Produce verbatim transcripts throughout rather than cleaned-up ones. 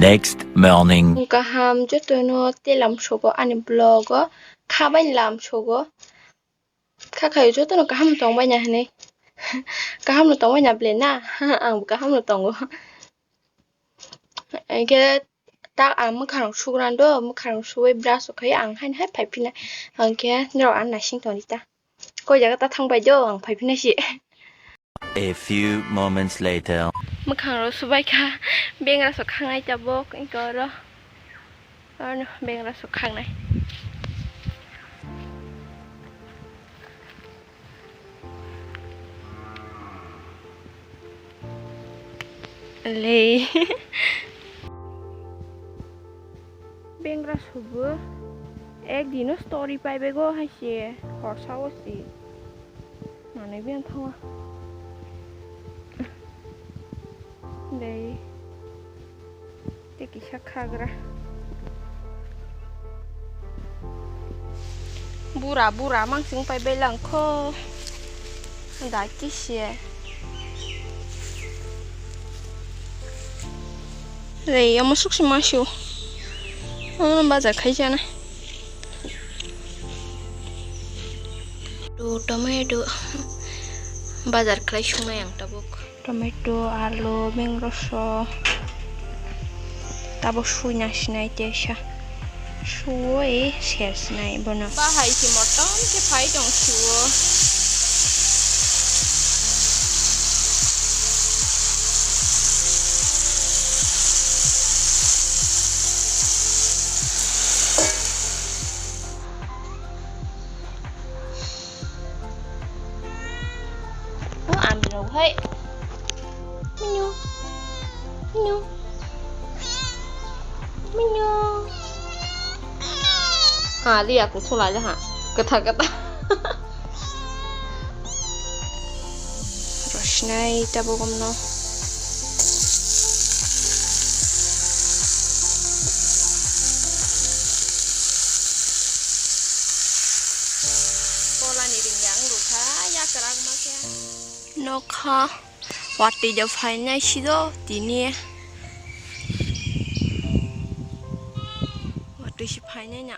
next morning. Kaham jotono telam sogo ani vlog o, khabai lam sogo. Kha khayo jotono kaham tongbai na hinwi. Kaham no tongbai na ble na? Ang bo kaham no tongo. Hwnkhe tak ang mwkhang rok sugrando, mwkhang rok suwi brush rok khai ang haino hai phai phina. Hwnkhe norok ang naising tongdi ta. Koi jaga ta thang bai do, ang phai phina si. A few moments later. Mwkhang rok subai kha, bengra sok khangnai tabuk, wngkha oro. Oro bengra sok khangnai. Lei. Bengra subu. Ek dino story pai bego hai se. Horsa o si. Manwi biyang thawa. Lei. Tei kisa khagra. Bura, bura, mangsing pai belangkho. Da kisi. Rei, omo suksi masio. Omo bazar khai jana. To tomato. Bazar khlai sungnai ang tabuk. Tomato, alu, beng roso, tabo sui na sinai teisa. Suoi ser sinai bono. Bahai si motom khe phai tong suo. O ami rok hai. Minyo. Minyo. Minyo. Ha, liya ku thulai ha. Kata kata. Rosnai tabuk omno. Kolani ringya wng rwkha, yakwrak ma khe. Nokha watwi da phainai sido tini. Watwi si phainai na.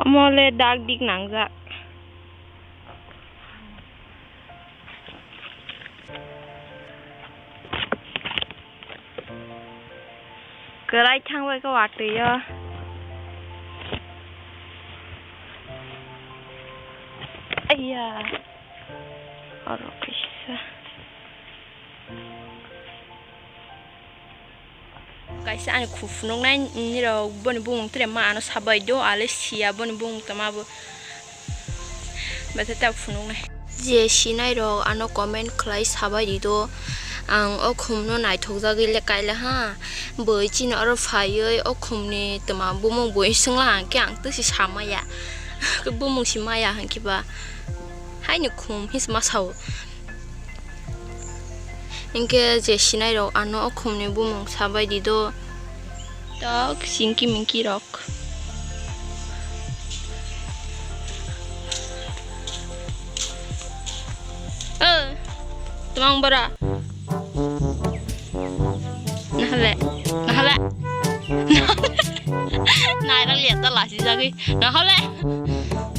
Omo le dak dik nangjak. Kwrai thangbai khe watwi o. Aiya. Oro kaisa. Kaisa ani khu phunuknai nini rok boni bumung tere ma ano sabai do ale siya boni bumung tama bo. Bete ta phunuknai. Je sinai rok ano comment khlai sabai di do. Ang o khum no naithok jagwi le kaila ha. Boi chini oro phaiwi o khum ni tama bumung boi swngla hwnkhe ang twisi samaya. Bumung si maya hwnkhe ba. Haini khum his ma sao. Hinkhe je sinai rok ano o khumni bumung sabai di do. Tok singki mingki rok. O, twmang bora. Nahale, nahale. Nairang liya ta lasi jagwi. Nahale.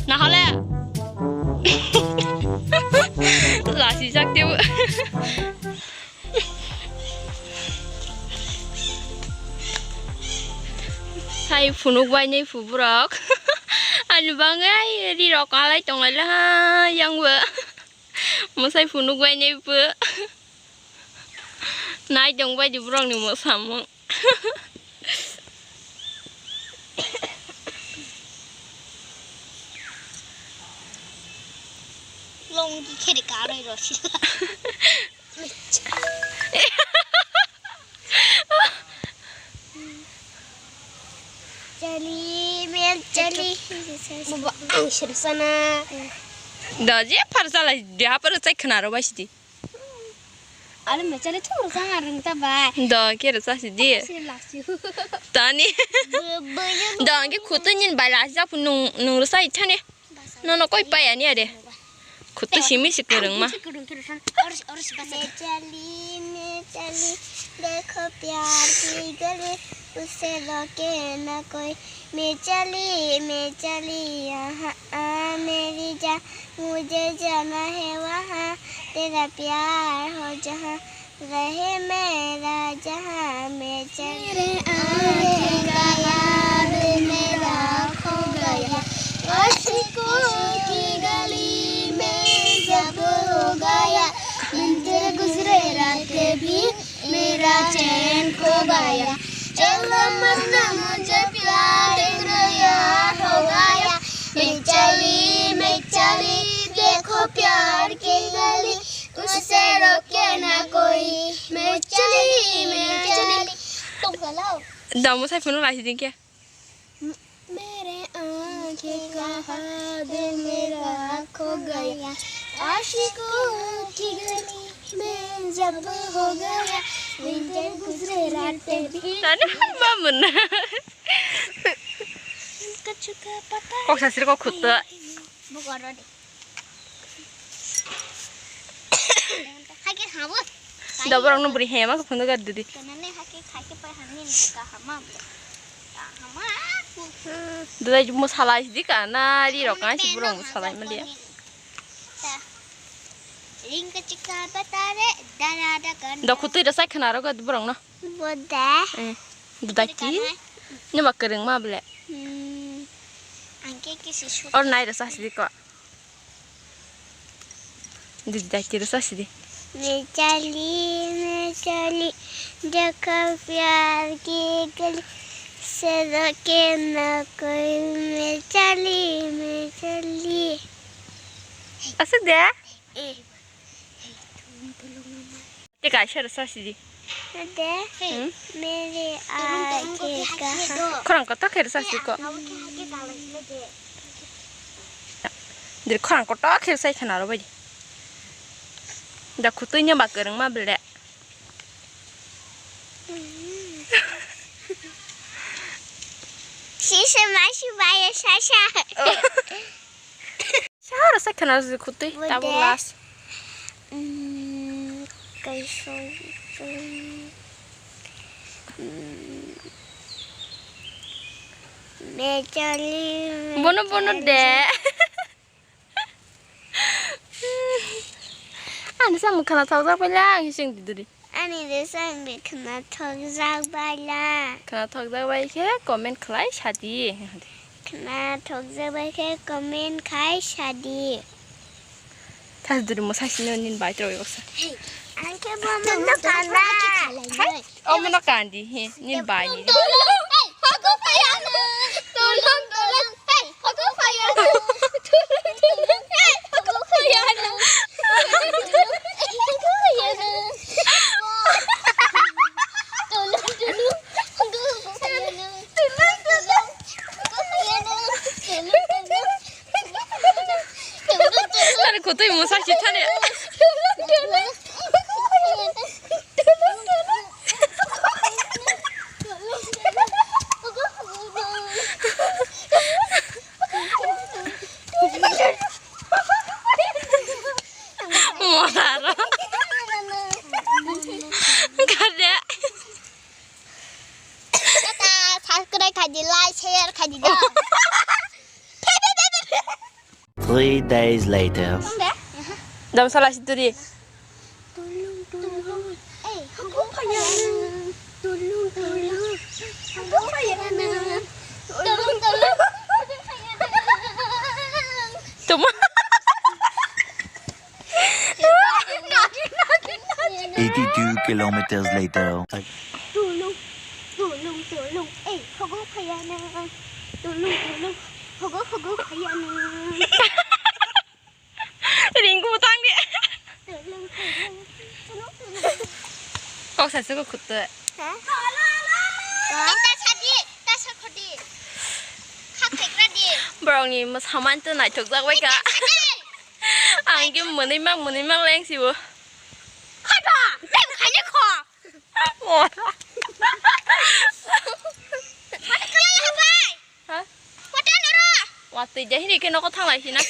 Nahale. Lasi jak tebo. Sai phunuk bai nei phu borok. Ani bangai ri rok alai tong lai ha yang bo. Mwsai phunuk bai nei phu. Nai tong bai di borok ni mwsamung. Longi khe de karwi rw sila. Chali, mel chali. Baba, ang sir sana. Da je phar chala, de ha phar chai khna ro bai sidi. Ale me chale churu sang arung ta bai. Do ke rasa si di. Sir lasi. Tani. Bo, bo, yo, Do ke khutu nyin bai lasi ja phu nung, nung rasa ichane. No, no, koi pai ani are. Kutu simi si kwrwngma. मैं चली, मैं चली, देखो प्यार की गली, उसे रोके ना कोई। मैं चली, मैं चली, यहाँ आ मेरी जान, मुझे जाना है वहाँ, तेरा प्यार हो जहाँ। रहे मेरा जहां में चल मेरे आंखें का याद मेरा खो गया। आशिकों की गली में जब हो गया, दिन तेरे गुजरे रातें भी मेरा चैन खो गया। चलो मरना मुझे प्यार इतना यार हो गया। मैं चली, मैं चली, देखो प्यार की गली। उसे रोके ना कोई, मैं चली, मैं चली। तुम गलाओ। Damo sai phone lasi din kya? मेरे आंखें का हाथ मेरा खो गया। आशिकों की गली में जब हो गया, दिन गुजरे रातें भी। Tadi mamun. Kok sasir kok khutto. Bukoro de. Hake habo. Da borok no buri hema ko phundu gar didi. Kanane hake khake pai hamni ka hama. Ka hama. Dudai mo salai di ka na ri rok kan si borok mo salai ma dia. Ring ka chika batare dara da kan. Da khutui da sai khana rok borok no. Boda. Eh, dudai ki. Ni ma kereng ma ble. Hmm. Angke ki si su. Or nai rasa si ko. Dudai ki rasa si di. मैं चली, मैं चली, देखो प्यार की गली, उसे रोके ना कोई, मैं चली, मैं चली। Asa de? Eh. Te kaisa rasa si di. De, Hmm? मेरे आगे का Khorang kotor khe rwchap si ko. Diri khorang kotor khe rwchap khana rw bai di. Da khutui nya ba kwrwngma bele. Sisa masi baya sasa. Sahara sa khana rw khutui. Bude. Tabuk last. Hmm, kaisa. Hmm. Mechali, Bono, bono mechali. De. Ani samung khana thokjak bai lang sing didiri. Ani de samung khana thokjak bai lang. Khana thokjak bai khe comment khlai sadi. Khana thokjak bai khe comment khai sadi. Thas duri mo sasi no nin bai troi baksa. Ang khe bo mo no kanda. Hai, o mo no kandi he, nin bai ni. Tani kutui musa si tani. Motaro. Kada. Tata, subscribe khai di, like, share khai di, do. Three days later. Dam salah situ di. Tulung, tulung. Eh, aku payah. Tulung, tulung. Aku payah. Tulung, tulung. Tuma. Eighty-two kilometers later. Tulung, tulung, tulung. Eh, hogo khayana. Tulung, tulung. Hogo, hogo khayana. Ringku butang dia. Tulung, tulung. Tulung, tulung. Kok sasi kok khutto. Ha? Ta sadi, ta sakhodi. Khak thekra di. Borokni mosaman to naithok jak bai ka. Ang khe mwnwi mak mwnwi mak leng sibo. Khaiba, tei khaile kho. Mora. Mati khlai habai. Ha? Watwi jahiri khe nogo thanglai sina.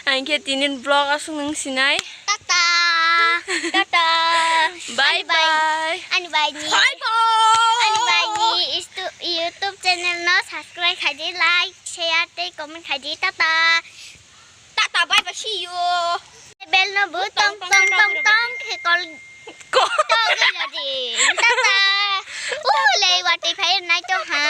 Ang khe tinin vlog aswk nung sinai. Tata. Tata. Bye bye. Ani bai ni. Bye bye. Ani bai ni istu-, YouTube channel no subscribe khai di, like, share tei comment khai di. Tata. Tata, bye bye, see you. Bell no bu tong tong tong tong khe kol. Ko. Tong khe jadi. Tata. Uh, lei wati phai nai to ha.